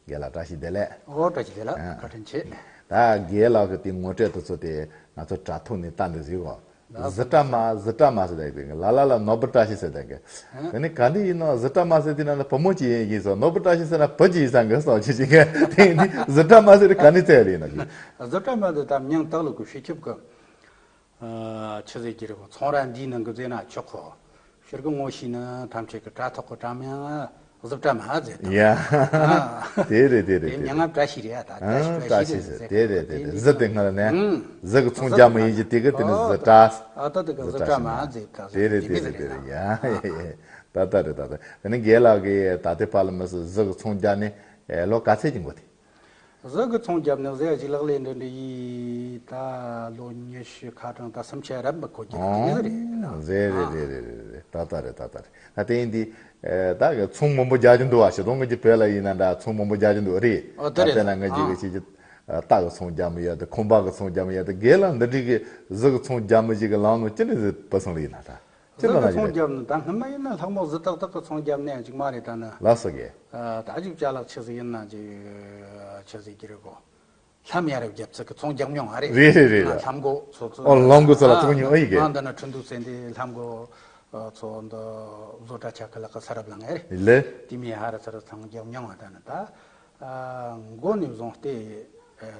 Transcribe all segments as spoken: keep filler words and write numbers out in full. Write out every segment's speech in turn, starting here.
རྒན་ལགས་བཀྲ་ཤིས་བདེ་ལེགས། ཨོ་བཀྲ་ཤིས་བདེ་ལེགས། ཨ། བཀའ་དྲིན་ཆེ། ད་རྒན་ལགས་ཀྱི་དེ་ངོ་སྤྲོད་དེ་ཚོ་དེ་ང་ཚོ་དྲ་ཐོག་ནས་ལྟ་འདི་ཟིག་གོ། ལགས་སོ། གཟི་བཀྲ་མ་གཟི་བཀྲ་མ་ཟེར་ད་ཡིན་པས་ལ་ལ་ལ་ནོར་བུ་བཀྲ་ཤིས་ཟེར་ད་གི། ཨ། དེ་ནི་ག་འདི་ཡིན་ནོ། གཟི་བཀྲ་མ་ཟེར་དེ་ན་ལ་བུ་མོ་ཅིག་ཡིན་ཡིན་སོ། ནོར་བུ་བཀྲ་ཤིས་ཟེར་ན་བུ་ཅིག་ཡིན་ས་གི་སོ་ཅི་ཅི་གི། དེ་ཡིན་དེ་གཟི་བཀྲ་མ་ཟེར་དེ་ག་ནས་བཙལ་ཡོད་ཡིན་ནོ་གི། གཟི་བཀྲ་མ་དེ་ད་མྱིང་སྟག་ལུ་གི་ཤི་ཁྱབ་གི། ཨ། ཆི་ཟེར་གྱི་རེད་གོ། ཚོང་ར་འདིའི་ནང་གི་ཟེར་ན་ཆོག་གོ། ཕྱིར་གི་ངོ་ཤེས་ན་ཐམས་ཅད་ཀྱི་དྲ་ཐོག་གི་དྲ་མིང་གཟི་བཀྲ་མ་ཟེར་ད། ཡ། ཨ། དེ་རེད་དེ་རེད། དེ་མྱིང་ང་བཀྲ་ཤིས་རེད་ཨ། ད་ཨ། བཀྲ་ཤིས་བཀྲ་ཤིས་རེད་ཟེར། དེ་རེད་དེ་རེད། གཟི་དེ་སྔར་ནས་ཨང་། གཟི་གི་ཚོང་རྒྱག་མི་ཡིན་གྱི་དེ་གི་དེ་ནི་གཟི་བཀྲ། ཨ་ད་དེ་གི་གཟི་བཀྲ་མ་ཟེར་ད། དེ་རེད་དེ་རེད་དེ་རེད། ཡ་ཡ་ཡ། ད་ད་རེད་ད་ད། དེ་ནི་རྒན་ལགས་ཀྱིས་ད་ལྟའི་བར་ལ་མི་སྲིད་གཟི་གི་ཚོང་རྒྱག་ནས་ལོ་ག་ཚད་ཀྱི་འགོ་དེ། གཟི་གི་ཚོང་རྒྱབ་ནས་ཟེར་ཅིག་ལག་ལེན་འདྲ་འདྲ་ཡིས་ད་ལོ་ཉི་ཤུ་ཁ་གྲངས་ད་སུམ་ཅུ་རབ་མི་འཁོར་གྱི་ཨང་། རེད་རེད་རེད་རེད། ད་ལྟ་རེད་ད་ལྟ་རེད། ད་དེ་ཡིན་དུས་ད་གི་ཚོང་མང་པོ་རྒྱག་གི་འདུག་བ། ཞེ་དྲུང་གི་བོད་ལ་ཡིན་ན་འདྲ་ཚོང་མང་པོ་རྒྱག་གི་འདུག་རེད། ཨོ་དེ་རེད། དཔེར་ན་ང་ཅིག་གི་ཅིག་ཅིག་རྟ་གི་ཚོང་རྒྱག་མི་ཡོད་དེ། ཁང་པ་གི་ཚོང་རྒྱག་མི་ཡོད་དེ། རྒན་ལགས་འདི་འདྲའི་གི་གཟི་གི་ཚོང་རྒྱག་མི་ཞིག་གི་ལམ་ནང་ཅི་ནས་ཟིག་བུད་སོང་ལ་ཡིན་ན་ད། ཅི་ལ་ལ་ཡིན་རེད། གཟི་གི་ཚོང་རྒྱབ་ནི་ད་སྔོན་མ་ཡིན་ན་ལྷག་མོ་གཟི་ཏག་ཏག་གི་ཚོང་རྒྱབ་ནས་ཅིག་མ་རེད་ད་ནི། ལགས་སོ་རྒན། ཨ། ད་ཅིག་ཅ་ལག་ཆི་ཟིག་ཡིན་ན་ཅིག་ཆི་ཟིག་གི་རེད་གོ། ལྷམ་ཡ་རབས་རྒྱབ་ཚིག་གི་ཚོང་རྒྱག་མྱོང་ཨ་རེད། རེད་རེད་རེད། ལྷམ་གོ་ཚོ་ཚོ། ཨོ་ལྷམ་གོ་ཚོ་ལ་ཚོང་མྱོང་ཨེ་ཡིན་གི། ཨ་འདི་ན་ཁྲིན་ཏུའུ་ཟེར་འདི་ལྷམ་གོ་ཚོ་འདི་བཟོ་གྲྭ་ཆ་གི་ལག་གི་ས་རབ་ལ་ངེ་རེད། ལེ། དེ་མི་ཧ་ར་ཚ་ར་ཚང་རྒྱག་མྱོང་ཨ་ད་ནི་ད། ཨ། མགོ་ནས་བཟུང་སྟེ་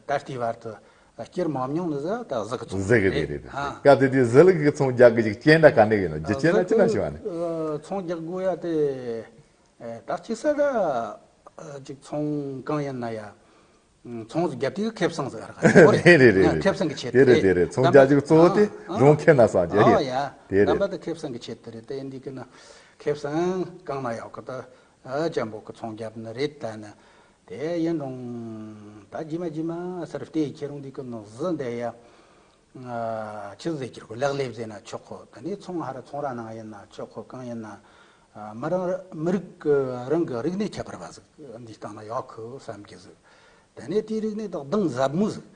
ད་ལྟའི་བར་དུ་སྐྱེར་མ་མྱོང་ནི་ཟེར་ད་གཟི་གི་ཚོང་གཟི་གི་རེད། རེད་རེད། ཨ། སྐབས་དེ་དུས་གཟི་ལི་གི་ཚོང་རྒྱག་གི་ཅིག་སྐྱེ་འདྲ་ག་འདྲ་ཡིན་ནོ། རྒྱུ་རྐྱེན་ན་ཅི་ན་ཞུ་བ་ནི། ཚོང་རྒྱག་དགོས་ཡ་དེ་ད་ཅི་ས་ད་ཅིག་ཚོང་གང་ཡིན་ན་ཡ། ཚོང་ཟིག་རྒྱབ་དུས་ཁེ་བཟང་ཟིག་རག་གི་རེད། རེད་རེད་རེད། ཁེ་བཟང་གི་ཆེད་དུ་རེད། རེད་རེད་རེད། ཚོང་རྒྱག་རྒྱུ་གཙོ་བོ་དེ་ཨ་རང་ཁེ་ན་སང་རྒྱ་ཨ་ཡ། ཡ་དེ་རེད། དམ་པ་དེ་ཁེ་བཟང་གི་ཆེད་དུ་རེད། དེ་འདི་གི་ན་ཁེ་བཟང་གང་ན་ཡོད་གི་ད། ཨ་ཅམ་པོ་གི་ཚོང་རྒྱབ་ནི་རེད་ད་ནི། དེ་ཡིན་རུང་ད་རྗེས་མ་རྗེས་མ་སར་བལྟས་ཁྱེད་རང་འདི་གི་ནང་གཟི་འདི་ཡ། ཨ། ཆི་ཟེར་གྱི་རེད་གོ། ལག་ལེབ་ཟེར་ན་ཆོག་གོ། དེ་ནས་ཚོང་ཧ་ར་ཚོང་ར་ནང་ཡིན་ན་ཆོག་གོ། གང་ཡིན་ན། ཨ། མི་རང་མི་རིགས་ཀྱི་རང་གི་རིག་གནས་ཁྱད་པར་བ་ཟིག་འདི་སྟེང་ན་ཡོད་གི་བསམ་གྱི་ཟིག་དེ་ནས་དེའི་རིག་གནས་དང་གདེང་ཟབ་མོ་ཟིག་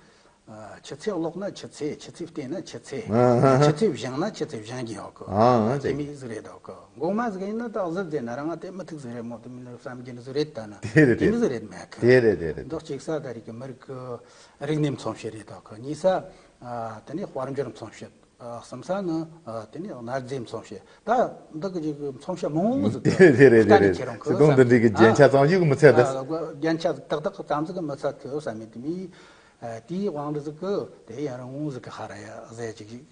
ཨ། ཆུ་ཚད་ཀློག་ན་ཆུ་ཚད། ཆུ་ཚད་བལྟས་ན་ཆུ་ཚད། ཨ་ཧ། ཆུ་ཚད་བཞེངས་ན་ཆུ་ཚད་བཞེངས་ཀྱི་ཡོད་གི། ཨ་ཧ། དེ་མོ་ཟིག་རེད་འདུག་གི། གོང་མ་ཟིག་ཡིན་ན་ད་གཟི་ཟེར་ན་རང་ང་དེ་མི་ཐུག་ཟིག་རེད་མོ། དེ་མོ་ནི་བསམ་གྱི་ནི་ཟིག་རེད་ད་ནི། དེ་རེད་དེ་དེ་མོ་ཟིག་རེད་མེད་གི། དེ་རེད་དེ་རེད། འདི་གཅིག་ས་ད་རིག་གི་མི་རིགས་གི་རིག་གནས་མཚོན་བྱེད་རེད་འདུག་གི། གཉིས་ས། ཨ། དེ་ནས་དཔལ་འབྱོར་མཚོན་བྱེད། ཨ། གསུམ་ས་ནི། ཨ། དེ་ནས་གནའ་རྫས་མཚོན་བྱེད། ད་འདི་གི་ཅིག་མཚོན་བྱེད་མང་བོ་ཟིག་དེ་རེད་རེད་རེད། ཁྱེད་རང་གི་ཚིག་དོན་འདི་འདྲའི་གི་རྒྱན་ཆ་ཙམ་ཞིག་མི་ཚད་ད། ཨ། རྒྱན་ཆ་ཏག་ཏག་ཙམ་ཟིག་མི་ཚད་གི་བསམ་མེད་དེ་མི། ཨ། དེའི་དབང་དུ་ཟིག་གི་དེ་ཡང་རང་ངོ་ཟིག་གི་ཧ་ར་ཡ་ཟེར་ཅིག་ཅིག་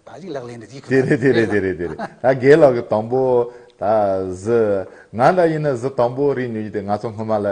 ཕ་ཅིག་ལག་ལེན་འདི་ཟིག་གི། དེ་རེད་དེ་རེད་དེ་རེད་དེ་རེད། ད་རྒན་ལགས་ཀྱི་དང་པོ་ད་གཟི། ང་འདྲ་ཡིན་ན་གཟི་དང་པོ་རིག་ཉོ་རྒྱུ་དེ་ང་ཚོ་སྔོན་མ་ལ་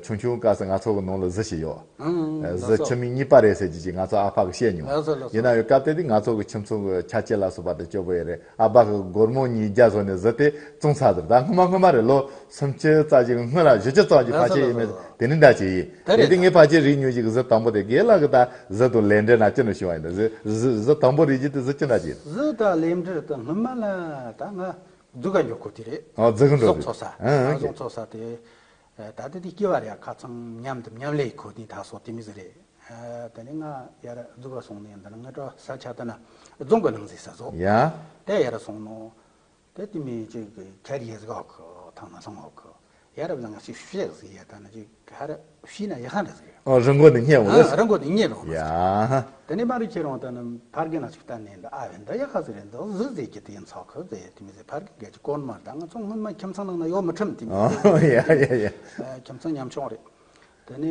ཆུང་ཆུང་སྐབས་སུ་ང་ཚོ་གི་ནང་ལ་གཟི་ཞིག་ཡོད། ཨང་། ཨང་། གཟི་ལགས་སོ། ཁྱུ་མིག་གཉིས་པ་རེད་ཟེར་གྱི་ཅིག་ང་ཚོ་ཨ་ཕ་གིས་བཤད་མྱོང་། ལགས་སོ་ལགས་སོ། ཡིན་ན་ཡང་སྐབས་དེ་དུས་ང་ཚོ་གི་ཁྱིམ་ཚང་གི་ཆ་རྐྱེན་ལ་སོགས་པ་དེ་སྐྱོ་པོ་ཡོད་རེད། ཨ་ཕ་གིས་སྒོར་མོ་ཉིས་བརྒྱ་བཟོ་ནས་གཟི་དེ་བཙོང་ཚར་ཟེར། ད་སྔོན་མ་སྔོན་མ་རེད། ལོ་སུམ་ཅུ་ཙམ་ཞིག་གི་སྔོན་ལ་བཞི་བཅུ་ཙམ་ཞིག་ཕལ་ཆེར་ཡིན་མིན་དེ་ནི་འདྲ་ཅིག་ཡིན། དེ་རེད། དེ་དུས་ངས་ཕལ་ཆེར་རིག་ཉོ་ཞིག་གི་གཟི་དང་པོ་དེ། རྒན་ལགས་ཀྱིས་ད་གཟི་དང་ལས་འབྲེལ་ན་ཅི་ནས་ཞུ་བ་ཡིན་ད། གཟི་གཟི་གཟི་དང་པོ་རིག་རྒྱུ་དེ་གཟི་ཅི་འདྲ་ཅིག་ཡིན། གཟི་དང་ལས་འབྲེལ་དུ་སྔོན་མ་ལ་ད་ང་རྫུ་ག་འགྱོ་གོ་དེ་རེད། ཨ། རྫུ་ག་འགྲོ་ཟོག་དེ་འཚོ་ས། ཨ། ཨ། ཟོག་འཚོ་ས་དེ། ད་ལྟ་དེ་སྐྱེ་བ་རེད། ཁ་ཚང་མཉམ་དུ་མཉམ་ལས་ཁོ་དེ་ད་སོ་དེ་མི་ཟེར་རེད། དེ་ནས་ང་ཡར་རྫུ་ག་སོང་ནས་འདི་ན་ང་ཏྲ་ས་ཆ་དེ་ན་རྫོང་གི་ནང་ཟེར་ས་བཟོ། ཡ། དེ་ཡར་སོང་ནོ། དེ་དེ་མི་ཅིག་གི་ཁར་ཡེ་ཟིག་ཨོ་ཁི་ཐང་ན་སོང་ཨོ་ཁི། ཡ་རབས་ལ་ང་ཞིག་ཤེས་ཟིག་ཡ་ད་ན་ཅིག་ཧ་ར་ཤི་ན་ཡ་ཧ་འདྲ་ཟིག་ཨ། རི་མགོ་ནས་རྙེད་འོང་ཨ། ཟེར། རི་མགོ་ནས་རྙེད་རོགས། ཡ། དེ་ནས་མ་རུ་ཁྱེར་འོང་ད་ནི་ཕར་རྒན་ལ་ཅིག་བལྟས་ནས་འདི་ཨ་བས་འདི་ཡ་ཧ་ཟིག་རེད། འདི་གཟི་ཟེར་གྱི་དེ་ཡིན་ཚོགས་ཁི་ཟེར། དེ་མི་ཟེར། ཕར་རྒན་གྱི་ཅིག་གོར་མ་ད་ང་ཚོ་སྔོན་མ་ཁྱིམ་ཚང་ནང་ན་ཡོད་མི་ཁྲིམས་དེ་མི་ཨ། ཟེར། ཡ་ཡ་ཡ། ཁྱིམ་ཚང་ཉམ་ཆུང་རེད། དེ་ནས་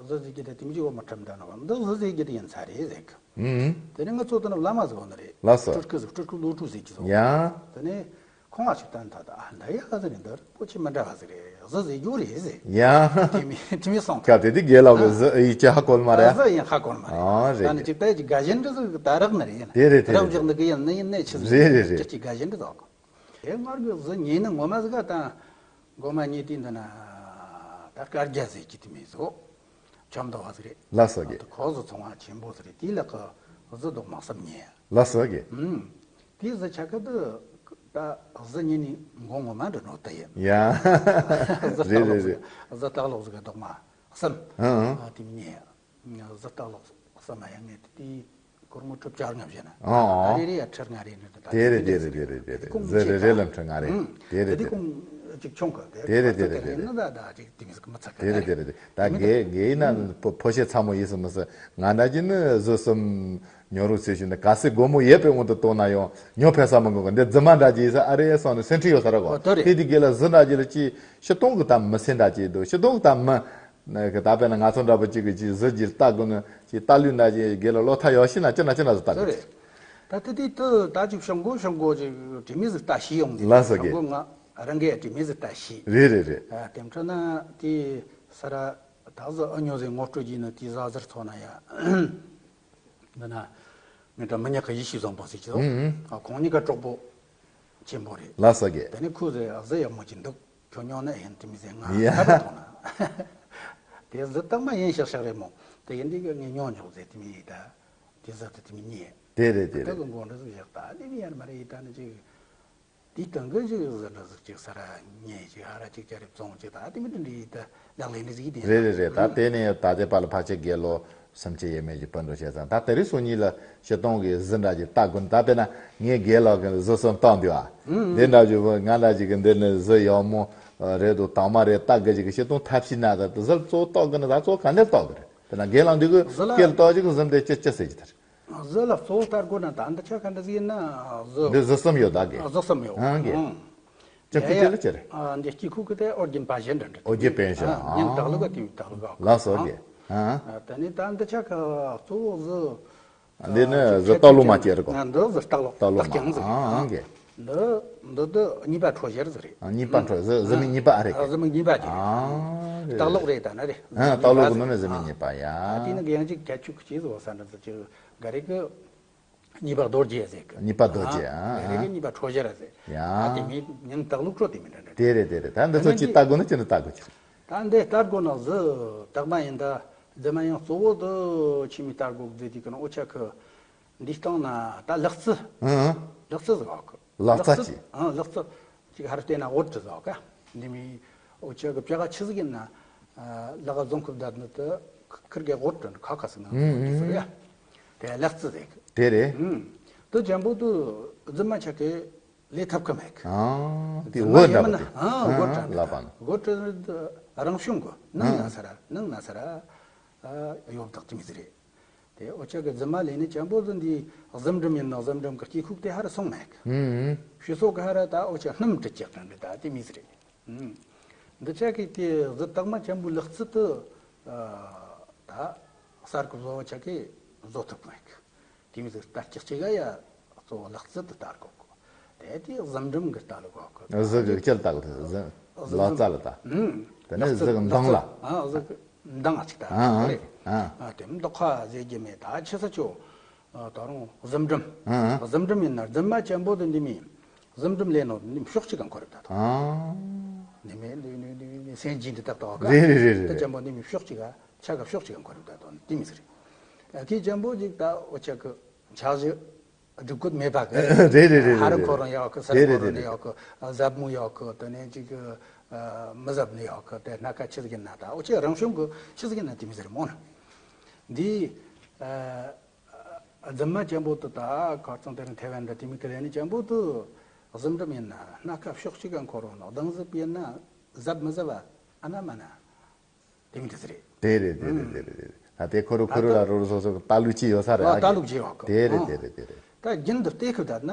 གཟི་ཟེར་གྱི་དེ་དེ་མི་ཅིག་ཡོད་མི་ཁྲིམས་ད་ནི་འདི་གཟི་ཟེར་གྱི་དེ་ཡིན་ཚ་རེད་ཟེར་གི། ཨུམ། དེ་ནས་ང་ཚོ་དེ་ནི་བླ་མ་ཟིག་ཡོད་ནི་རེད། ལགས་སོ། སྤྲུལ་སྐུ་ཟིག་སྤྲུལ་སྐུ་བློ་གྲོས་ཟེར་གྱི་ཟིག་ཡ། དེ་ནས་ཁོང་ང་ཞིག་བལྟས་ད་ད་ཨ་འདི་ཡ་ག་ཟིག་རེད། འདི་རིན་པོ་ཆེ་མི་འདྲ་བ་ཟིག་རེད། གཟི་ཟེར་རྒྱུ་རེད་ཟེར། ཡ། དེ་མི་དེ་མི་སོང་། སྐབས་དེ་དུས་རྒན་ལགས་ཀྱིས་གཟི་ཡིག་ཆ་ཧ་གོ་ནི་མ་རེད། ཨ། གཟི་ཡིན་ཧ་གོ་ནི་མ་རེད། ཨ་རེད། ད་ནི་ཅིག་ད་ཅིག་དགའ་ཞེན་འདྲ་ཟིག་ད་རག་ནི་རེད། དེ་རེད་དེ་རེད། རག་བཞག་འདི་གི་ཡིན་ནི་ཡིན་ནི་ཆི་ཟིག་རེད་རེད་རེད། ཅིག་ཅིག་དགའ་ཞེན་འདྲ་ཟིག་ཨེ། སྔར་གི་གཟི་ཉེ་ནི་ངོ་མ་ཟིག་ག་ད། མགོ་མ་ཉེ་དུས་འདི་ན་ད་སྐར་རྒྱ་ཟེར་གྱི་དེ་མི་ཟོ། ཆོམ་དོ་བ་ཟིག་རེད། ལགས་སོ་རྒན། ད་ཁོ་གཟི་ཚོང་བ་ཆེན་པོ་ཟིག་རེད། དེའི་ལག་གི་གཟི་རྡོག་མ་གསུམ་ཉེ། ལགས་སོ་རྒན། ཨུམ། དེའི་གཟི་ཆ་ག་དུ་ད་གཟི་ཉེ་ནི་མགོ་ངོ་མ་འདྲ་ནོ་ད་ཡིན། ཡ། གཟི་རེད་རེད་རེད། གཟི་སྟག་ལོག་ཟིག་གི་རྡོག་མ་གསུམ། ཨང་ཨང་། ཨ། དེ་མི་ཉེ། གཟི་སྟག་ལོག་གསུམ་མ་ཡང་ངས་དེ་སྒོར་མོ་ཁྲི་བཅོ་ལྔ་བྱས་ན། ཨང་ཨང་། ད་རེ་རེ་ཡ་ཁྲི་ལྔ་རེ་ནི་ད་དེ་རེད་དེ་རེད་དེ་རེད་དེ་རེད། གོང་གཟི་རེ་རེ་ལ་ཁྲི་ལྔ་རེ། ཨང་། དེ་རེད་དེ་དེ་རེད། གོང་ ཅིག་ཆུང་གི་དེ། དེ་རེད་དེ་རེད་དེ་རེད། ནི་ད་ད་ཅིག་དེ་མི་ཟིག་མི་ཚར་གི་དེ་རེད་དེ་རེད་དེ། ད་དགེ་དགེ་ཡིན་ན་ཕོ་ཕོ་ཤེ་ཚ་མོ་ཡིན་སུ་མི་སུ་ང་འདྲ་གྱི་ནི་བཟོད་གསུམ་ཉོ་རུ་ཚུལ་ཞིག་ནི་ག་སེ་སྒོ་མོ་ཡོད་པའི་དབང་དུ་གཏོང་ན་ཡང་ཉོ་ཕན་ས་མི་དགོས་གི། འདི་རྫུན་མ་འདྲ་གྱི་ཡིན་ས་ཨ་རེ་སོང་ནི་སེམས་ཁྲལ་ཡོད་ས་ར་གོ། ཨོ་དེ་རེད། ཕི་དེ་དགེ་ལ་གཟི་འདྲ་གྱི་ལ་ཅི་ཤི་སྟོང་གི་ད་མི་སེམས་འདྲ་གྱི་འདུག་ཤི་སྟོང་གི་ད་མི་ནི་གི་ད་དཔེར་ན་ང་ཚོ་འདྲ་པོ་གཅིག་གི་ཅི་གཟི་གྱི་ལྟ་དགོས་ནི་ཅི་ལྟ་ལུས་འདྲ་གྱི་དགེ་ལ་བློ་ཐག་ཡོད་ཤི་ན་ཅི་ན་ཅི་ན་ཟི་ལྟ་དེ་དགོས་རེད། ད་དེ་དུས་དུ་ད་ཅིག་ཤོང་གོ་ཤོང་གོ་ཅིག་དྲི་མི་ཟིག་ལྟ་ཤི་ཡོང་དེ་ལ་སོ་གི་ཤོང་གོ་ང་། རང་གི་དྲི་མི་ཟིག་ལྟ་ཤེས། རེད་རེད་རེད། ཨ་དེ་འཕྲོ་ན་དེ་ས་ར་ད་གཟི་ཨ་ཉོ་ཟིག་ངོ་སྤྲོད་ཀྱིས་ནི་དེ་ཟ་ཟིར་ཚོ་ན་ཡ། འདི་ན་ངི་འདྲ་མི་ཉག་གི་ཡེ་ཤེས་བཟང་པོ་ཟེར་གྱི་འདུག་ཨུ་ཨུ། ཨ་ཁོང་གཉིས་ཀ་གྲོགས་པོ་ཆེན་པོ་རེད། ལ་ས་གི། དེ་ནི་ཁོས་ཟེར་གཟི་ཡག་མོ་ཅིག་འདུག་ཁྱོད་ཉོ་ན་ཧན་དྲི་མི་ཟེར་ང་ཡ། ཁ་པར་ཐོང་ན། དེ་གཟི་དག་མ་ཡིན་ཤག་ཤག་རེད་མོ། དེ་ཡིན་དུས་ཀྱི་ངས་ཉོ་ཉོག་ཟེར་དྲི་མི་ཡིན་ད། དེ་གཟི་དེ་དྲི་མི་ཉེ། དེ་རེད་དེ་ད་རེད། གི་མགོ་འདྲ་ཟིག་བཞག་ད་དེ་མི་ཡར་མ་རེད་ཡིན་ད་ནི་ཅིག་དེའི་སྟེང་གི་ཅིག་གཟི་འདྲ་ཟིག་ཅིག་ས་ར་ཉེ་ཅིག་ཧ་ར་ཅིག་ཅ་རེ་བཙོང་ཅིག་ད་དེ་མི་འདྲ་འདྲ་ཡིན་ད་ལག་ལེན་འདྲ་ཟིག་ཡིན་དེ། རེད་རེད་རེད། ད་དེ་ནས་ད་དེ་པ་ལ་ཕ་ཆེ་དགེ་ལོ་སེམས་ཅན་ཡས་མས་ཀྱི་སྤུན་གྲོགས་བྱས་ཙང་ད་དེ་རིང་སང་ཉིན་ལ་ཤི་སྟོང་གི་གཟི་འདྲ་ཅིག་ལྟ་དགོས་ནི། ད་དཔེར་ན་ངས་དགེ་ལོ་གི་གཟི་གསུམ་བཏང་འདུག་ཨ། འདི་འདྲ་ཅིག་ང་འདྲ་ཅིག་གི་འདི་ནི་གཟི་ཡག་མོ་རེད་འདུག་དྭངས་མ་རེད་ལྟ་དགོས་ཅིག་གི་ཤི་སྟོང་ཐབས་ཤེས་ན་ད་དེ་གཟི་གཙོ་བོ་ལྟ་དགོས་ནི་ད་གཙོ་བོ་ག་འདྲ་ལྟ་དགོས་རེད། དཔེར་ན་དགེ་ལོ་འདི་གི་གཟི་ལ་སྐེ་ལ་ལྟ་ཅིག་གི་གཟི་འདི་ཅི་ཅི་ཟེར་གྱི་ད་རེད། གཟི་ལ་གཙོ་བོ་ལྟ་དགོས་ན་ད་འདི་ཆ་ག་འདྲ་ཟིག་ཡིན་ན་གཟི། འདི་གཟི་གསུམ་ཡོད་ད་གི། གཟི་གསུམ་ཡོད། ཨང་གི། ཨང་། ཅི་ཁུ་ཡ་ཅི་ཡ། ལ་ཅི་རེད། ཨ་འདི་སྐྱི་ཁུ་གི་དེ་ཨོ་རྒྱན་པ་ཞེ་འདྲ་འདྲ། ཨོ་རྒྱན་པན་ཞེ། ཨ་ཨང་། ཉིན་དག་ལུག་ག་དེ་དག་ལུག་ག། ལ་སོ་གི། ཨང་། ཨ་ད་ནི་ད་འདི་ཆ་ག་གཙོ་བོ་གཟི། འདི་ནི་གཟི་སྟག་ལུག་མ་སྐྱེ་རེད་གོ། ཨ་འདི་གཟི་སྟག་ལུག་སྟག་ལུག་སྟག་མ་རྐྱང་གཟི། ཨང་ཨང་གི། འདི་འདི་འདི་གཉིས་པ་ཁྲོ་ཞེར་ཟིག་རེད། ཨ་གཉིས་པ་ཁྲོ་གཟི་གཟི་མིག་གཉིས་པ་ཨ་རེད་གི། གཟི་མིག་གཉིས་པ་ཅིག་རེད། ཨ་རེད། སྟག་ལུག་རེད་ད་ནི་རེད། ཨ་སྟག་ལུག་གི་ནང་ནས་གཟི་མིག་གཉིས་པ་ཡ། ཨ་དེ་ནི་གི་ཡང་ཅིག་ཁྱད་ཆོས་ཀྱི་ཅིག་བཟོ་ས་འདྲ་ཟིག་ཅིག་ག་རེ་གི། གཉིས་པ་རྡོ་རྗེ་ཟེར་གི། གཉིས་པ་རྡོ་རྗེ། ཨ་ཨ། དེ་རེ་གི་གཉིས་པ་ཁྲོ་ཞེ་ར་ཟེར། ཡ། ཨ་དེ་མིན་ཉིན་དག་ལུག་ཁྲོ་དེ་མི་འདྲ་འདྲ། དེ་རེད་དེ་རེད། ད་འདི་ཚོ་ཅི་ལྟ་དགོས་ན་ཅི་ནི་ལྟ་དགོས་ཅི། ད་འདི་ལྟ་དགོས་ན་གཟི་དག་མ་ཡིན་ད་རྫུན་མ་ཡང་གཙོ་བོ་དུ་ཆི་མི་ལྟ་དགོས་ཟེར་དུས་ཀྱི་ན་འུ་ཅག་གི་འདི་སྟེང་ན་ད་ལག་རྩི། ཨང་ཨང་། ལག་རྩི་ཟེར་བ་གི། ལག་རྩི་ཅི། ཨང་ལག་རྩི། ཅིག་ཧར་བལྟས་ན་འོད་དུ་ཟེར་བ་ག། འདི་མི་འུ་ཅག་གི་ཕྱག་ཆི་ཟིག་ཡིན་ན། ལག་བཟུང་ཁུབ་ད་ནི་དུ་ཁིར་གི་འོད་དུ་ཁ་ཁ་ཟིག་ན་ཨང་ཨང་། འདི་ཟེར་ཡ། དེ་ལག་རྩི་ཟེར་གི། དེ་རེད། ཨང་། དུ་ཅན་པོ་དུ་རྫུན་མ་ཆ་གི་ལས་ཐབས་ཀི་མེད་གི། ཨང་། དེ་རྫུན་མ་འོད་ཡིན་འདྲ་མིན་ན་པོ་དེ། ཨང་འོད་འདྲ་ཨང་ལ་པ་ན། འོད་དུ་རང་བྱུང་གི་ནང་ན་ས་ར་ནང་ན་ས་ར་ཡོད་དག་དེ་མི་ཟེར་རེད། དེ་འུ་ཅག་གི་རྫུན་མ་ལས་ནི་ཅན་པོ་ཟིན་དེ་གཟིམ་འགྲམ་ཡིན་ནོ་གཟིམ་འགྲམ་གི་སྐྱེ་ཁུག་དེ་ཧར་སོང་མེད་གི། ཨུམ། ཕྱི་སོ་གི་ཧར་ད་འུ་ཅག་སྣུམ་དྲི་ཅག་དང་འདི་ད་དེ་མི་ཟེར་རེད། ཨུམ། འདི་ཅག་གི་དེ་གཟི་དག་མ་ཅན་པོ་ལག་རྩི་དུ་ད་གསར་གི་བཟོ་བ་ཅག་གི་བཟོ་ཐུབ་མེད་གི། དེ་མི་ཟེར་ལྟ་ཅག་ཅིག་ག་ཡ་གཙོ་བོ་ལག་རྩི་དུ་ལྟ་དགོས་གི། དེ་དེ་གཟིམ་འགྲམ་གི་ལྟ་ལ་གོ་གི། གཟི་གི་ཅི་ལྟ་གི་གཟི་ལག་རྩ་ལ་ལྟ། ཨུམ། དེ་ནས་གཟི་གི་མདངས་ལ། ཨ་གཟི་གི་མདངས་ཨ་ཅིག་ལྟ། ཨ་ཨ་རེད། ཨ། ཨ་དེ་མདོག་ཁ་ཟེར་རྒྱུ་མེད་ད་ཆི་ས་ཆོ། ཨ་ད་རུང་གཟིམ་འགྲམ། ཨ་ཨ། གཟིམ་འགྲམ་ཡིན་ན་རྫུན་མ་ཅན་པོ་དེ་འདི་མི། གཟིམ་འགྲམ་ལས་ནོ་འདི་མི་ཕྱོགས་གཅིག་ག་འཁོར་རེད་ད་དོ། ཨ། འདི་མི་འདི་འདི་འདི་འདི་སེན་ཇི་འདི་ཏག་ཏག་ག། རེད་རེད་རེད་རེད། དེ་ཅན་པོ་འདི་མི་ཕྱོགས་གཅིག་ག་ཆ་ག་ཕྱོགས་གཅིག་ག་འཁོར་རེད་ད་དོ་འདི་མི་ཟེར། ཨ་ཁྱི་ཅན་པོ་ཅིག་ད་འུ་ཅག་གི་ཆག་གཞི། སྒྲིག་བཀོད་མེད་པ་གི། རེད་རེད་རེད་རེད། ཧ་ར་ཁོ་རང་ཡག་གི། ས་ར་ཁོ་རང་ནི་ཡག་གི། ཟབ་མོ་ཡག་གི། དེ་ནས་ཅིག་གི་མི་ཟབ་ནི་ཡག་གི། དེ་སྣ་ཁ་ཆི་ཟིག་ཡིན་ན་ད་འུ་ཅག་རང་བྱུང་གི་ཆི་ཟིག་ཡིན་ན་དེ་མི་ཟེར་མོ་ན། འདི་རྫུན་མ་ཅན་པོ་དུ་ད་ཁར་ཚང་དེ་རིང་ཐེ་ཝན་འདྲ་དེ་མི་གི་ལས་ནི་ཅན་པོ་དུ་གཟིམ་འགྲམ་ཡིན་ན་སྣ་ཁ་ཕྱོགས་གཅིག་ག་འཁོར་རོ་ནོ། གདང་ཟབ་ཡིན་ན་ཟབ་མི་ཟབ་ཨ་ན་མ་ན། དེ་མི་དེ་ཟེར་རེད། དེ་རེད་དེ་རེད་དེ་རེད་དེ་རེད། ད་དེ་ཁོ་རུ་ཁོ་རུ་ལ་རོ་རུ་སོ་སོ་ལྟ་ལུགས་ཅི་ཡོད་ས་རེད། ལྟ་ལུགས་ཅི་ཡོད་གི། དེ་རེད་དེ་རེད་དེ་རེད། ད་རྒྱུན་དུ་ལྟེ་ཁུབ་ད་ན།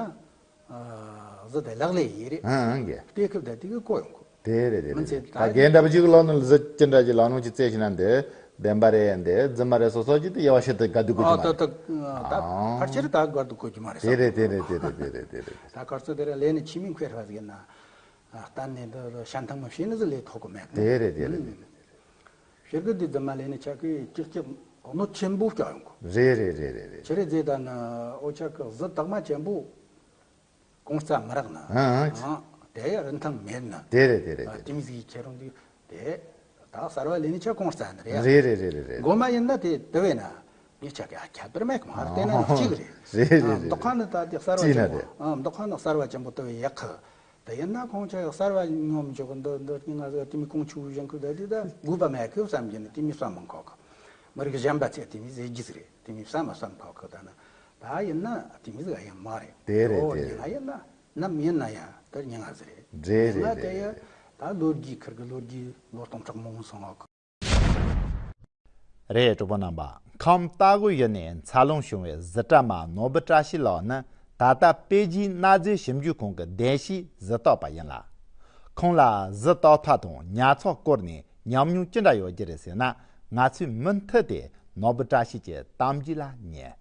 གཟི་དེ་ལག་ལེན་ཡིན་རེད། ཨང་ཨང་གི། ལྟེ་ཁུབ་ད་དེ་གི་གོ་ཡོང་གི། དེ་རེད་དེ་མི་ཚེ་རེད། ད་ད་རྒན་འདྲ་པོ་ཅིག་ལོ་ནི་གཟི་ཅི་འདྲ་ཅིག་ལ་ནོ་ཅི་རྩེ་ཞིག་ན་འདི་བདེན་པ་རེད། འདི་རྫུན་མ་རེད་སོ་སོ་ཅི་དེ་ཡ་བ་ཤེས་དེ་དགའ་སྡུག་གོ་ཨ་ཅི་མ་ད་རེད། ད་ད་ཨང་ཕལ་ཆེར་ད་དགའ་སྡུག་གོ་རྒྱུ་མ་རེད་ས། དེ་རེད་དེ་རེད་དེ་རེད་དེ་རེད་དེ་རེད། ད་གར་ཚོད་དེ་ར་ལས་ནི་ཆི་མིན་ཁོས་ར་ཟིག་ན། གཏན་ནས་འདི་ཞན་ཐང་མ་བྱས་ནི་ཟིག་ལས་ཐོག་གི་མེད་གི། དེ་རེད་དེ་རེད་དེ་རེད། ཕྱིར་གི་འདི་རྫུན་མ་ལས་ནི་ཆ་གི་ཅིག་ཅིག་གནོད་ཆེན་པོ་སྐྱོ་ཡོང་གི། རེད་རེད་རེད་རེད་རེད། ཅི་རེད་ཟེར་ད་ནི་འུ་ཅག་གི་གཟི་དག་མ་ཅན་པོ་གོང་རྩ་མི་རག་ན། ཨང་ཨང་། དེ་ཡ་རིན་ཐང་མེད་ན། དེ་རེད་དེ་རེད་དེ་རེད། དེ་མི་ཟིག་ཁྱེད་རང་འདི་དེ་ད་གསར་བ་ལས་ནི་ཆ་གོང་རྩ་ནི་རེད། རེད་རེད་རེད་རེད་རེད། མགོ་མ་ཡིན་ན་དེ་དེ་བས་ན་ངས་ཆ་གི་ཨ་ཁྱད་པར་མེད་གི་མ་རེད། དེ་ན་ནི་གཅིག་རེད། རེད་རེད་རེད། མདོ་ཁ་ནི་ད་དེ་གསར་བ་ཅན་པོ། ཨང་། མདོ་ཁ་ནི་གསར་བ་ཅན་པོ་དེ་བས་ཡག་གི། དེ་ཡིན་ན་ཁོང་ཆ་གསར་བ་ཉོ་མི་ཆོག་གི། འདི་འདི་ང་ཚོ་དེ་མི་ཁོང་ཆུ་བཞིན་ཁུ་ད་དེ་ད་དགོས་པ་མེད་གི་བསམ་གྱི་ནི་དེ་མི་བསམ་མི་ཁོག་གི། མི་རིགས་གཞན་པ་ཚེ་དེ་མི་ཟེར་རྒྱུ་ཟིག་རེད། དེ་མི་བསམ་མ་བསམ་ཁོག་གི། ད་ན་ད་ཡིན་ན་དེ་མི་ཟིག་ཡང་མ་རེད། དེ་རེད་འོ་དེ་ཉི་རེད། ང་ཡིན་ན་ནམ་ཡིན་ན་ཡང་དེ་ཉི་ང་ཟིག་རེད། རེད་ཉི་ང་རེད་དེ་རེད་ཡ། རེད། ད་ལོ་རྒྱུས་ཁུར་གི་ལོ་རྒྱུས་ལོ་སྟོང་ཕྲག་མང་པོ་སོང་བ་གི། རེད། གྲོགས་པོ་རྣམ་པ། ཁམས་རྟ་མགོ་ཡུལ་ནས་འཚར་ལོངས་བྱུང་བའི་གཟི་བཀྲ་མ་ནོར་བུ་བཀྲ་ཤིས་ལགས་ནི་ད་ལྟ་པེ་ཅིན་གནའ་རྫས་ཞིབ་འཇུག་ཁང་གི་གདན་ཞུའི་གཟི་བརྟག་པ་ཡིན་ལ། ཁོང་ལ་གཟི་བརྟག་ཐབས་དང་ཉར་ཚགས་སྐོར་ནས་ཉམས་མྱོང་ཅི་འདྲ་ཡོད་རྒྱུ་རེད་ཟེར་ན། ང་ཚོས་མུ་མཐུད་དེ་ནོར་བུ་བཀྲ་ཤིས་ཀྱི་གཏམ་རྒྱུད་ལ་ཉན།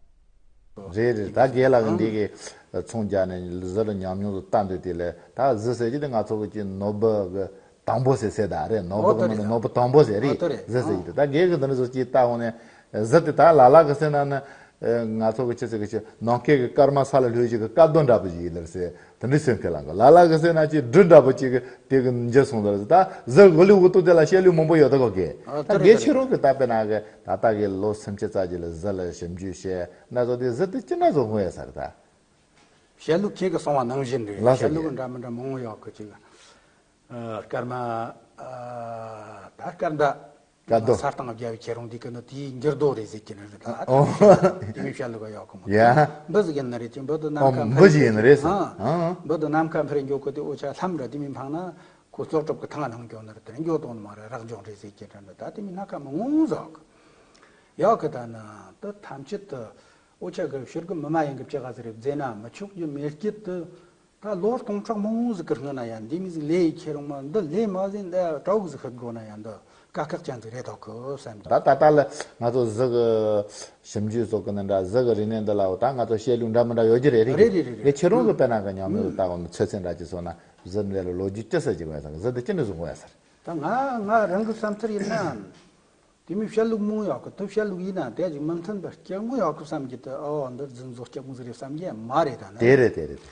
རེད་རེད། ད་རྒན་ལགས་ཀྱིས་འདི་གི་ཚོང་རྒྱག་ནས་གཟི་ལ་ཉམས་མྱོང་དུ་ལྟ་འདོད་དེ་ལས། ད་གཟི་ཟེར་གྱི་དེ་ང་ཚོ་གི་ཅི་ནོར་བུ་གི་དང་པོ་ཟེར་ཟེར་ད་རེད། ནོར་བུ་གི་ནང་ནས་ནོར་བུ་དང་པོ་ཟེར་རེད། གཟི་ཟེར་གྱི་དེ་ད་རྒན་གྱིས་འདི་འདྲ་ཟེར་གྱི་ལྟ་འོང་ནས། གཟི་དེ་ད་ལ་ལ་གི་ཟེར་ན་ནི། ང་ཚོ་གི་ཅི་ཟེར་གི་ཅི་ནམ་མཁའི་གི་སྐར་མ་ས་ལ་ལྷོད་ཅིག་གི་སྐར་རྡོ་འདྲ་པོ་ཞིག་ཡིན་ལ་ཟེར། དེ་འདྲའི་སེམས་ཁེལ་ལང་གི། ལ་ལ་གི་ཟེར་ན་ཅིག་སྦྲུལ་འདྲ་པོ་ཅིག་གི་དེ་གི་འཇུ་སོང་ཟེར། ད་གཟི་འོ་ལི་འུ་ཏུ་དེ་ལ་བཤད་ལུགས་མང་པོ་ཡོད་ད་གོ་གི། ད་རྒན་ཁྱེད་རང་གི་ད་དཔེར་ན་གི་ད་ལྟ་གི་ལོ་སུམ་ཅུ་རྩ་གཅིག་ལ་གཟི་ལ་ཞིབ་འཇུག་བྱས་ན་ཟོ་དེ་གཟི་དེ་ཅི་འདྲ་ཟོ་ཧོན་ཡ་ས་རེད་ད། བཤད་ལུགས་ཁྱེད་ཀྱི་གསུང་བ་ནང་བཞིན་རེད། ལགས་སོ། བཤད་ལུགས་རྒན། འདྲ་མི་འདྲ་མང་པོ་ཡོད་གི་ཅིག་སྐར་མ། ད་སྐར་མདའ། སྐར་རྡོ། ས་སྟེང་བརྒྱབ་པའི་ཁྱེད་རང་འདི་གི་ནི་དེའི་འགྱུར་རྡོ་རེད་ཟེར་གྱི་ནི་རེད་ད། ཨོ། དེ་མི་བཤད་ལུགས་ཡོད་གི་མོ། ཡ། འབུ་ཟིག་ཡིན་ནི་རེད་ཅིག་འབུ་དེ་ནམ་མཁའ་འབུ་འཕུར་ཞིག་ཡིན་ནི་རེད་ཟེར། ཨ། འབུ་དེ་ནམ་མཁའ་འཕུར་འགྱོ་གི་དེ་འོ་ཆ་ལྷམ་ར་དེ་མི་འཕངས་ན་ཁོ་ཙོག་གྲུབ་གི་ཐང་ནང་འགྱོ་ནི་རེད། དེ་འགྱོ་དོན་མ་རེད། རག་འཇོག་རེད་ཟེར་གྱི་རེད། ད་དེ་མི་སྣ་ཁ་མི་ངོ་ཟོག་ཡོད་གི། ད་ནི་དེ་ཐམས་ཅད་དུ་འོ་ཆ་གི་ཕྱིར་གི་མི་མ་ཡིན་གི་ཅི་ག་ཟིག་རེད་ཟེར་ན་མི་ཆོག་རྒྱུ་མེད་རྒྱུ་དེ། ད་ལོ་སྟོང་ཕྲག་མང་པོ་ཟིག་གི་སྔོན་ན་ཡང་འདི་མི་ཟིག་ལས་ཡི་ཁྱེད་རང་མ་འདི་ལས་མ་ཟིན་འདི་གྲོགས་ཟིག་ཤོད་དགོས་ན་ཡང་འདི་དཀའ་ཁག་ཅན་ཟིག་རེད་དོ་གི་བསམ། ད་ད་ལྟ་ལ་ང་ཚོ་གཟི་གི་ཞིབ་འཇུག་སོགས་གི་ནི་འདྲ། གཟི་གི་རིག་གནས་འདི་ལ་འོ་ད་ང་ཚོ་བཤད་ལུགས་འདྲ་མི་འདྲ་ཡོད་རྒྱུ་རེད། རེད་རེད་རེད་རེད། རེད། ཁྱེད་རང་གི་དཔེར་ན་གི་ཉམས་མྱོང་དུ་ལྟ་བ་ནི་ཚོད་ཚད་འདྲ་ཅིག་སོང་ན་གཟི་འདི་ལ་ལོ་རྒྱུས་ཅི་ཟེར་གྱི་ཡོད་ས། གཟི་འདི་ཅི་འདྲ་བཟོ་དགོས་ཡ་ས། ད་ང་ང་རང་གི་བསམ་ཚུལ་ཡིན་ན། དེ་མིན་བཤད་ལུགས་མང་ཡོད་གི། དེ་བཤད་ལུགས་ཡིན་ན་དེ་ཅིག་མི་མཐུན་པ་སྐྱེ་དགོས་ཡོད་གི་བསམ་གྱི། དེ་ཨོ་འདི་རྫུན་བཟོ་སྐྱེ་དགོས་ཟིག་རེད་བསམ་གྱི་མ་རེད་ད་ནི། དེ་རེད་དེ་རེད།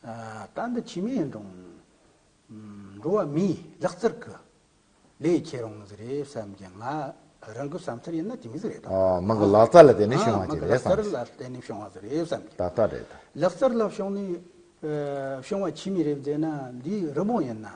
ཨ། ད་འདི་ཕྱི་མའི་འགྲོ། འགྲོ་བ་མིའི་ལག་རྩལ་གི་ལས་ཁྱེད་རང་ཟིག་རེད་བསམ་གྱི། ང་རང་གི་བསམ་ཚུལ་ཡིན་ན་དེ་མིན་ཟིག་རེད་ད། ཨོ། མི་གི་ལག་རྩལ་ལ་བརྟེན་ནས་ཨ། བྱུང་བ་མི་ཅིག་གི་རེད་ལག་བསམ་རྩལ་གྱི། ལ་བརྟེན་ནས་བྱུང་བ་ཟིག་རེད་བསམ་གྱི། ད་ལྟ་རེད་ད། ལག་རྩལ་ལ་བྱུང་ནས་ཨ་བྱུང་བ་ཕྱི་མའི་རེད་ཟེར་ན། འདིའི་རི་མོ་ཡིན་ན།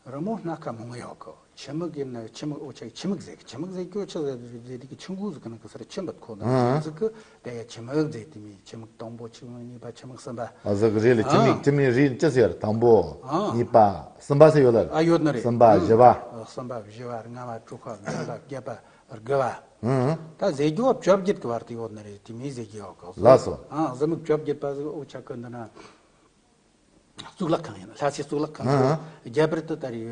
རི་མོ་སྣ་ཁ་མང་ཡོད་གི། ཆུ་མིག་ཡིན་ན་ཆུ་མིག་འོ་ཆ་ཆུ་མིག་ཟེར་གི། ཆུ་མིག་ཟེར་གི་འོ་ཆ་ཟེར་ཟེར་དེ་གི་ཆུ་འགོ་ཟིག་གི་ནང་གི་སར་ཆུ་འབུད་ཁོ་ན་ཨང་ཟིག་གི། དེ་ཡ་ཆུ་མིག་ཟེར། དེ་མིན་ཆུ་མིག་དང་པོ་ཆུ་མིག་གཉིས་པ་ཆུ་མིག་གསུམ་པ། ཨ་ཟིག་རེད་ལ། ཆུ་མིག་ཨང་ཆུ་མིག་རིགས་ཅི་ཟེར། དང་པོ། ཨང་། གཉིས་པ། གསུམ་པ་ཟེར་ཡོད་ལ། ཨ་ཡོད་ནི་རེད། གསུམ་པ། ཨང་། བཞི་པ། ཨ། གསུམ་པ་བཞི་པ་ལྔ་པ་དྲུག་པ་བདུན་པ་བརྒྱད་པ་དགུ་པ། ཨང་། ད་ཟེར་རྒྱུ་བ་བཅོ་བརྒྱད་གི་བར་དུ་ཡོད་ནི་རེད། དེ་མིན་ཟེར་རྒྱུ་ཡོད་གི། ལགས་སོ། ཨང་། གཟི་མིག་བཅོ་བརྒྱད་པ་ཟིག་འོ་ཆ་གི་འདི་ན། གཙུག་ལག་ཁང་ཡིན། ལྷ་སའི་གཙུག་ལག་ཁང་ཨ། ཨ། རྒྱ་བར་དུ་ད་རེས་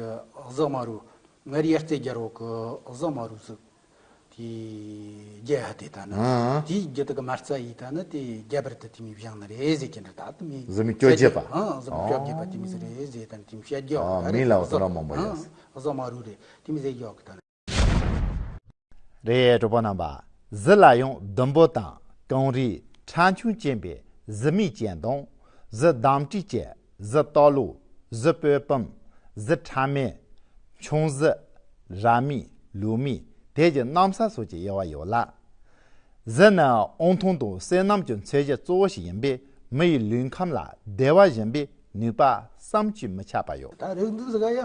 གཟི་དམར་པོ། ང་རེ་ཡར་རྩེ་རྒྱལ་པོ་གི་གཟི་དམར་པོ་ཟིག་དེ་རྒྱལ་ཧ་དེ་ད་ནི། ཨ། ཨ། དེའི་རྒྱུ་དེ་གི་མ་རྩ་ཡིས་ད་ནི་དེ་རྒྱ་བར་དུ་དེ་མི་བཞེངས་ནི་རེད་ཟེར་གྱི་འདྲ། ད་དེ་མི་གཟི་མིག་བཅོ་བརྒྱད་པ། ཨ། གཟི་མིག་བཅོ་བརྒྱད་པ་དེ་མི་ཟིག་རེད་ཟེར། ད་ནི་དེ་མི་བཤད་རྒྱུ་ཨ། ད་རེས་མིང་ལ་འོ་ཟེར་ན་མང་པོ་ཡོད། ཨ། གཟི་དམར་པོ་རེད། དེ་མི་ཟེར་རྒྱུ་ཡོད་གི་ད་ནི། རེད། གྲོགས་པོ་རྣམ་པ། གཟི་ལ་ཡང་ཟླུམ་པོ་དང་། གངས་རིའི་ཁྲ་ཆུང་ཅན་པའི་གཟི་མིག་ཅན་དང་། གཟི་འདམ་དཀྲིས་ཅན། གཟི་སྟག་ལོ། གཟི་སྤོས་ཕུམ། གཟི་ཁྲ་མེན། མཆོང་གཟི། ར་མེ། ལུག་མེ། དེ་བཞིན་གནམ་ས་སོགས་ཀྱི་དབྱེ་བ་ཡོད་ལ། གཟི་ནི་དབང་ཐང་དང་བསོད་ནམས་ཀྱི་མཚོན་བྱེད་གཙོ་བོ་ཞིག་ཡིན་པས། མི་ཡི་ལུས་ཁམས་ལ་བདེ་བ་སྦྱིན་པའི་ནུས་པ་བསམ་གྱིས་མི་ཁྱབ་པ་ཡོད། ད་རིགས་འདི་ཟིག་ག་ཡ་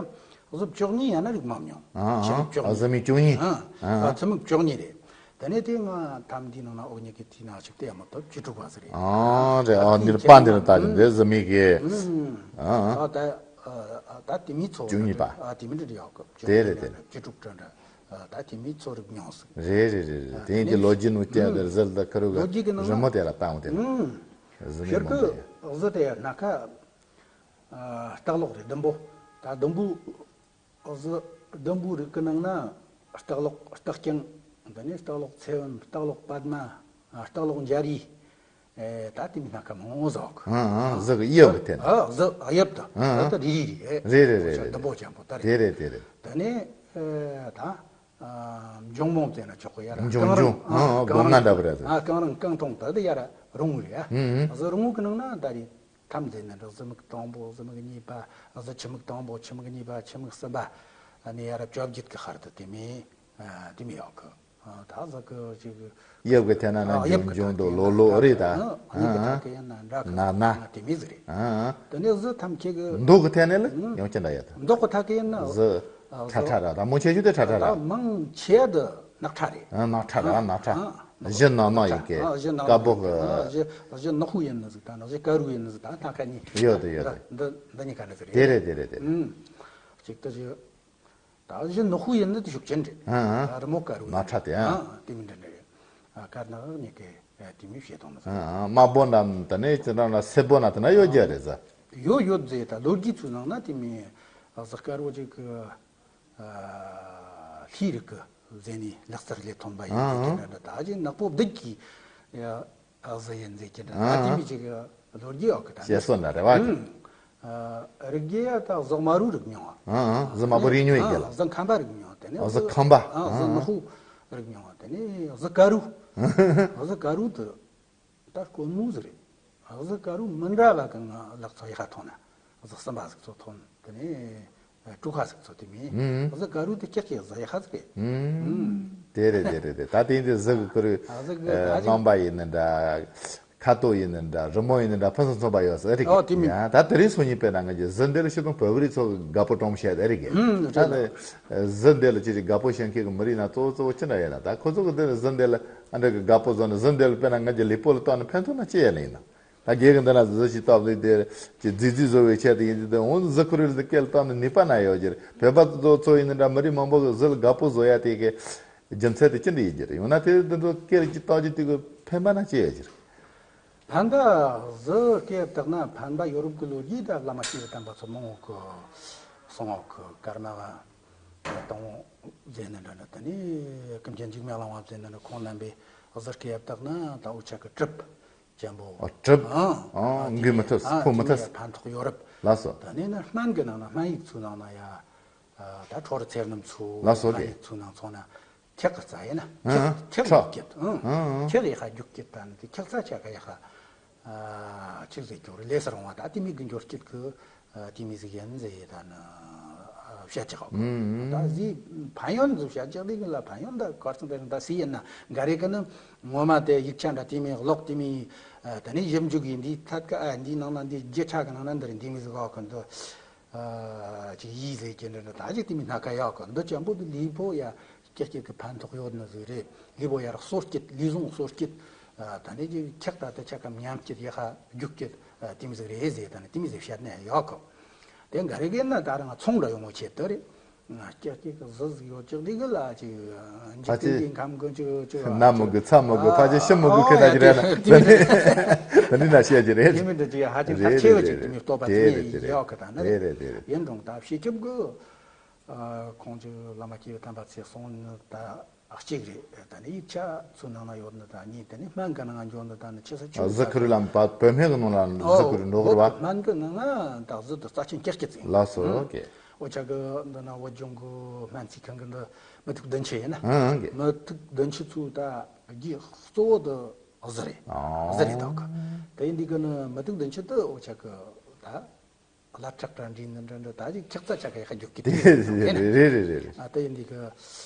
གཟི་བཅུ་གཉིས་ཡང་ན་རིགས་མང་ཉུང་། ཨ། ཨ། ཆི་མིག་བཅུ་གཉིས། གཟི་མིག་བཅུ་གཉིས། ཨ། ཨ། ཨ། ཆི་མིག་བཅུ་གཉིས་རེད། དེ་ནས་དེ་ང་ཐམ་འདི་ནང་ན་འོ་ཉི་གི་དེའི་ནང་ཞིག་བལྟས་མ་ཐུབ། བཅུ་དྲུག་པ་ཟིག་རེད། ཨ། རེད། ཨ། འདིར་པ་འདིར་ལྟ་ཅིང་འདི་གཟི་མིག་གི། ཨ། ཨ། ད་ཨ་ད་དེ་མིའི་ཚོ་བཅུ་གཉིས་པ། ཨ། དེ་མི་འདྲ་ཡོད་གི། དེ་རེད་དེ་རེད། བཅུ་དྲུག་འདྲ་འདྲ། ཨ། ད་དེ་མིའི་ཚོ་རིགས་ཉུང་ཟིག། རེད་རེད་རེད་རེད། དེ་ཡིན་གྱི་ལོ་རྒྱུས་ནང་བསྟན་དེར་གཟི་ལ་ཁ་རུ་གི་ལོ་རྒྱུས་ཀྱི་ནང་རི་མོ་དེ་ལ་བཏང་བ་དེ་ནི། གཟི་མིག་ཕྱིར་མང་པོ་ཡོད། གི་གཟི་དེ་ཡ་སྣ་ཁ། ཨ། སྟག་ལོག་རེད། ཟླུམ་པོ། ད་ཟླུམ་པོ་གཟི་ཟླུམ་པོའི་རིགས་ཀྱི་ནང་ན་སྟག་ལོག་སྟག་རྐྱང་། དེ་ནས་སྟག་ལོག་ཚེ་བུམ། སྟག་ལོག་པདྨ། ཨ། སྟག་ལོག་འཇའ་རིས། ཨེ། ད་དེ་མིན་སྣ་ཁ་མང་པོ་ཟིག། ཨང་ཨང་། གཟི་གི་དབྱིབས་གི་ཐད་ན། ཨ། གཟི་དབྱིབས་དེ། ཨང་ཨང་། ད་རིལ་རིལ་རེད། རེད་རེད་རེད་རེད། ཟླུམ་པོ་ཅན་པོ་ད་རེད། དེ་རེད་དེ་རེད། དེ་ནས་ཨེ་ད་ཨ་འབྱུང་མོ་ཟེར་ན་ཆོག་གི་ཡ་ར། འབྱུང་རྐང་རིང་། འབྱུང་། ཨ། ཨང་ཨང་། སྒོ་ང་འདྲ་པོ་རེད། ཨ། རྐང་རིང་རྐང་ཐུང་ད་དེ་ཡ་ར་རིང་བོ་རེད་ཡ། ཨང་ཨང་། གཟི་རིང་བོ་གི་ནང་ན་ད་རེད། ཐམ་ཟེར་ན་འདྲ། གཟི་མིག་དང་པོ། གཟི་མིག་གཉིས་པ། གཟི་ཆུ་མིག་དང་པོ། ཆུ་མིག་གཉིས་པ། ཆུ་མིག་གསུམ་པ། ཨ་ནི་ཡ་ར་བཅོ་བརྒྱད་ཀྱི་ཁར་དུ་དེ་མི་ཨ་དེ་མི་ཡོད་གི། ཨ། ད་གཟི་གི་ཅིག། དབྱིབས་ཀྱི་ཐད་ན་ནི་ཨ། དབྱིབས་འབྱུང་ཀྱི་འབྱུང་དང་ལོ་ལོ་རེད་ད། ཨ། དབྱིབས་ཀྱི་ཐད་ཀྱི་ཡིན་ན་འདྲ་གི། ན་ན། ཨ། དེ་མི་ཟིག་རེད། ཨ། དེ་ནས་གཟི་ཐམ་ཁྱེད་ཀྱི། མདོག་གི་ཐད་ནས་ལ་ཨང་། ཡང་ཅི་འདྲ་ཡོད་ད། མདོག་གི་ཐད་ཀྱི་ཡིན་ན། གཟི་ཨ་ཁྲ་ཁྲ་ར་ད། མང་ཆེ་ཤོས་དེ་ཁྲ་ཁྲ་ར། ད་མང་ཆེ་དེ་ནག་ཁྲ་རེད། ཨ། ནག་ཁྲ་ར། ཨ། ནག་ཁྲ། ཨ། གཞི་ནག་ནག་ཡིན་གི། ཨ། གཞི་ནག་དཀར་པོ་གི། ཨ། གཞི་གཞི་ནག་པོ་ཡིན་ནི་ཟིག་དང་། གཞི་དཀར་པོ་ཡིན་ནི་ཟིག་དང་། སྣ་ཁ་གཉིས། ཡོད་དེ་ཡོད་དེ། འདི་འདི་གཉིས་ཀ་ནི་ཟིག་རེད། དེ་རེད་དེ་རེད་དེ་རེད། ཨང་། ད་ཅི་ད་གཞི་ནག་པོ་ཡིན་ན་དེ་ཤུགས་ཆེན་རེད། ཨང་། ཨ། རི་མོ་དཀར་པོ་ནག་ཁྲ་དེ། ཨང་། ཨ། དེ་མིན་འདྲ་འདྲ་རེད། ཨ། དཀར་ནག་གཉིས་ཀའི་ཨ་དེ་མིན་བཤད་སྟངས་ནི། ཨང་། ཨང་། དམར་པོ་འདྲ་དེ་ནས་ཅི་འདྲ་ན་སེར་པོ་ན་དེ་ན་ཡོད་རྒྱུ་རེད་ཟེར། ཡོད་ཡོད་ཟེར། ད་ལོ་རྒྱུས་ཚོའི་ནང་ན་དེ་མིན་གཟི་དཀར་པོ་ཅིག་གི་ཨ་ལྷའི་རིགས་ཀྱི་ཟེར་ནས་ལག་རྩལ་ལས་ཐོན་པ་ཡིན་ཟེར་གྱི་འདྲ་འདྲ། ད་ཅི་ནག་པོ་བདུད་ཀྱི་ཨ་གཟི་ཡིན་ཟེར་གྱི་འདྲ། ཨ། ད་དེ་མིན་ཅིག་ལོ་རྒྱུས་ཡོད་གི། ད་བཤད་སྲོལ་འདྲ་རེད་བ། ཨང་། ཨ། རིགས་རྒྱུད་ཡ་ད་གཟི་དམར་པོའི་རིགས་མྱོང་བ། ཨང་། ཨང་། གཟི་དམར་པོ་རིགས་མྱོང་ཡིན་གྱི་ལ། གཟི་ཁམ་པ་རིགས་མྱོང་། དེ་ནས་ཨ། གཟི་ཁམ་པ། ཨང་། གཟི་ནག་པོ་རིགས་མྱོང་། དེ་ནས་གཟི་དཀར་པོ། གཟི་དཀར་པོ་དེ་ད་དཀོན་མོ་ཟིག་རེད། གཟི་དཀར་པོ་མི་འདྲ་བ་གི་ང་ལག་ཚོ་ཡག་པ་ཐོན་ན། གཟི་གསུམ་པ་ཟིག་ཚོ་ཐོན། དེ་ནས་ཨ་དྲུག་པ་ཟིག་ཚོ་དེ་མིན། ཨང་། གཟི་དཀར་པོ་དེ་ཀྱག་ཀྱག་གཟི་ཡག་པ་ཟིག་རེད། ཨང་། ཨང་། དེ་རེད། དེ་རེད། དེ་ད་དེ་འདི་གཟི་གི་ཁུར། ཨ། གཟི་གི་ཨ་ད་ཅི་རྣམ་པ་ཡིན་ནི་འདྲ། ཁ་དོག་ཡིན་ནི་འདྲ། རི་མོ་ཡིན་ནི་འདྲ། ཕུན་སུམ་ཚོགས་པ་ཡོད་ཟེར་རེད། ཨོ། དེ་མིན། ཡ། ད་དེ་རིང་སང་ཉིན་དཔེར་ན་ང་ཚོ་གཟི་འདི་ལ་སྤྱིར་བཏང་བོད་པ་རིགས་ཚོ་གི་དགའ་པོ་སྤྲོ་མོ་བྱས་ཏེ་རེད་གི། ཨང་། རེད། ད་ལ། གཟི་འདི་ལ་ཅི་ཞིག་དགའ་པོ་བྱེད་མཁན་གི་མི་རིགས་ན་གཙོ་བོ་གཙོ་བོ་ཅི་འདྲ་ཡོད་ན། ད་ཁོ་ཚོ་གི་འདི་གཟི་འདི་ལ་ཨ་འདྲ་གི་དགའ་པོ་བཟོ་ནི། གཟི་འདི་ལ་དཔེར་ན་ང་ཚོ་ལུས་པོ་ལ་གཏོགས་ནི་ཕན་ཐོགས་ན་ཅི་ཡོད་ནི་ཡིན་ན། ད་རྒན་གི་འདི་ན་གཟི་ཞིག་བཏབ་ལས་དེ་ཅི་རྫིག་རྫིག་བཟོ་བའི་ཆེད་དུ་ཡིན་དུས། འོ་གཟི་ཁུར་ལ་སྐེ་ལ་བཏབ་ནི་ནུས་པ་ན་ཡོད་ཀྱི་རེད། བོད་པ་ཚོ་ཚོ་ཡིན་ནི་འདྲ། མི་རིགས་མང་པོ་གི་གཟི་ལ་དགའ་པོ་བཟོ་ཡ་དེ་གི་རྒྱུ་མཚན་དེ་ཅི་འདྲ་ཡིན་གྱི་རེད། འོ་ན་དེ་འདི་ཚོ་སྐེ་ལ་ཅི་བཏགས་ཀྱི་དེ་གི་ཕན་པ་ན་ཅི་ཡོད་ཀྱི་རེད། ཕན་པ། གཟི་སྐེ་བཏགས་ན་ཕན་པ་ཡོད་རབས་ཀྱི་ལོ་རྒྱུས་ད་བླ་མ་སྐྱེས་བུ་དམ་པ་ཚོ་མང་བོ་གི་གསུང་བ་གི། ཀརྨ་པ་དང་པོ་ཟེར་ནི་འདྲ་འདྲ། དེ་ནས་ཀུན་མཁྱེན་འཇིགས་མེད་གླིང་པ་ཟེར་ནི་འདྲ། ཁོང་རྣམ་པས་གཟི་སྐེ་བཏགས་ན་ད་འུ་ཅག་གི་གྲིབ་ཅན་པོ། ཨ། གྲིབ། ཨ། ཨ། འགུལ་མི་ཐུབ། ཨ། འཕོ་མི་ཐུབ། ཕན་ཐོགས་ཡོད་རབས། ལགས་སོ། དེ་ནས་ནི་སྨན་གྱི་ནང་ན། སྨན་ཡིག་ཚོའི་ནང་ན་ཡ། ཨ། ད་ཁྲོ་རུ་ཚེར་སྣུམ་ཚོ། ལགས་སོ། སྨན་ཡིག་ཚོའི་ནང་ཚོ་ན་ཁྱག་གི་རྩ་ཡིན་ན། ཨ། ཁྱག་ཁྱག་ཁྲོ་རྒྱུག་སྐྱེད། ཨ། ཨ། ཁྱག་ཡག་པ་རྒྱུག་སྐྱེད། ད་ནི་དེ་ཁྱག་རྩ་ཆ་ག་ཡག་པ། ཨ། ཆི་ཟེར་རྒྱུ་རེད། ལས་སུ་རུང་བ། ད་དེ་མོ་གི་འགྱུར་སྐྱེད་གི། ཨ། དེ་མོ་ཟིག་ཡིན་ཟེར། ད་ནི་ཨ་བཤད་ཀྱི་ཧོ། ཨ། ད་ཟིག་ཕན་ཡོན་ཟིག་བཤད་ཀྱི་ལས་གི་ལ། ཕན་ཡོན་ད་གར་སོང་དེ་རིང་ད་སུ་ཡིན་ན་འགའ་རེ་གི་ནི་ངོ་མ་དེ་ཡིག་ཆ་འདྲ་དེ་མོ་ཀློག། དེ་མོ། ཨ། ད་ནི་ཞིབ་འཇུག་ཡིན་དུས་ཐད་ཀ། ཨ། འདིའི་ནང་ན། འདི་རྒྱུ་ཆ་གི་ནང་ན་འདི་རེད། འདི་མོ་ཟིག་ཡོད་གི། འདི། ཨ། ཅིག་ཡིན་ཟེར་གྱི་འདྲ་འདྲ། ད་ཅིག་དེ་མོ་སྣ་ཁ་ཡོད་གི། འདི་ཅན་པོ་དེ་ལུས་པོ་ཡ་ཀྱག་ཀྱག་གི་ཕན་ཐོགས་ཡོད་ནི་ཟིག་རེད། ལུས་པོ་ཡར་གསོ་སྐྱེད། ལུས་ཟུངས་གསོ་སྐྱེད། ཨ། ད་ནི་ཅིག་ཁྱག་ད་ལྟ་ཆ་ག་ཉམས་སྐྱེད་ཡག་པ་རྒྱུག་སྐྱེད། ཨ། དེ་མོ་ཟིག་རེད་ཟེར། ད་ནི་དེ་མོ་ཟིག་བཤད་ནི་ཡོད་གི། དེ་འགའ་རེ་གི་ན་ད་རང་ཚོང་འདྲ་ཡོང་བོ་ཆེད་དུ་རེད། ཀྱག་ཀྱག་གི་གཟི་ཟིག་ཡོད་ཀྱག་དེ་གི་ལ་ཅིག་འཇིག་རྟེན་གྱི་ཁམས་གི་ཅིག་ཅིག་ན་མི་དགོས། ཚ་མི་དགོས། ཕལ་ཆེར་ཤི་མི་དགོས་ཁེ་ད་ཅིག་རེད་ན། ཨ། ད་ནི་ན་བཤད་ཀྱི་རེད། དེ་མིན་དུ་ཅིག་ཧ་ཅང་ཐག་ཆེ་བ་ཅིག་དེ་མོ་བསྟོད་པ་དེ་ཡོད་གི། ད་ནི་རེད་རེད་རེད། ཡིན་རུང་ད་སྤྱི་ཁྱབ་གི། ཨ། ཁོང་ཚོས་བླ་མ་སྐྱེས་བུ་དམ་པ་ཚོས་གསུངས་ནི་ད་གཅིག་རེད། ད་ནི་ཡིག་ཆ་ཚོའི་ནང་ན་ཡོད་ནི་ད་གཉིས། ད་ནི་སྨན་གྱི་ནང་འཇོག་ནི་ད་ནི་ཆི་ཟེར་ཆོག། གཟི་ཁུར་ལ་བོད་སྨན་གྱི་ནང་ལ་གཟི་ཁུར་འགྲོ་གི་རེད་བ། སྨན་གྱི་ནང་ན་ད་གཟི་དེ་རྩ་ཆེན་ཀྱག་ཀྱག་ཟིག་ཡིན། ལགས་སོ། ཨོ་ཁེ། འུ་ཅག་གི་འདི་ན་བོད་ལྗོངས་ཀྱི་སྨན་རྩིས་ཁང་གི་འདི་མུ་ཏིག་བདུན་ཅུ་ཡིན་ན། ཨང་ཨང་གི། མུ་ཏིག་བདུན་ཅུ་ཚོའི་ད་རྒྱུ་གཙོ་བོ་དེ་གཟི་རེད། ཨང་། གཟི་རེད་ད་གི། དེ་ཡིན་དུས་གི་ནི་མུ་ཏིག་བདུན་ཅུ་དེ་འུ་ཅག་གི་ད། བླ་ཁྲག་འདྲ་འདྲེས་ནི་འདྲ་འདྲ། ད་ཅིག་ཁྱག་རྩ་ཆ་ག་ཡག་པ་རྒྱུག་གི། དེ་རེད་རེད་རེད་རེད། ཨ། དེ་ཡིན་དུས་གི། ཨ།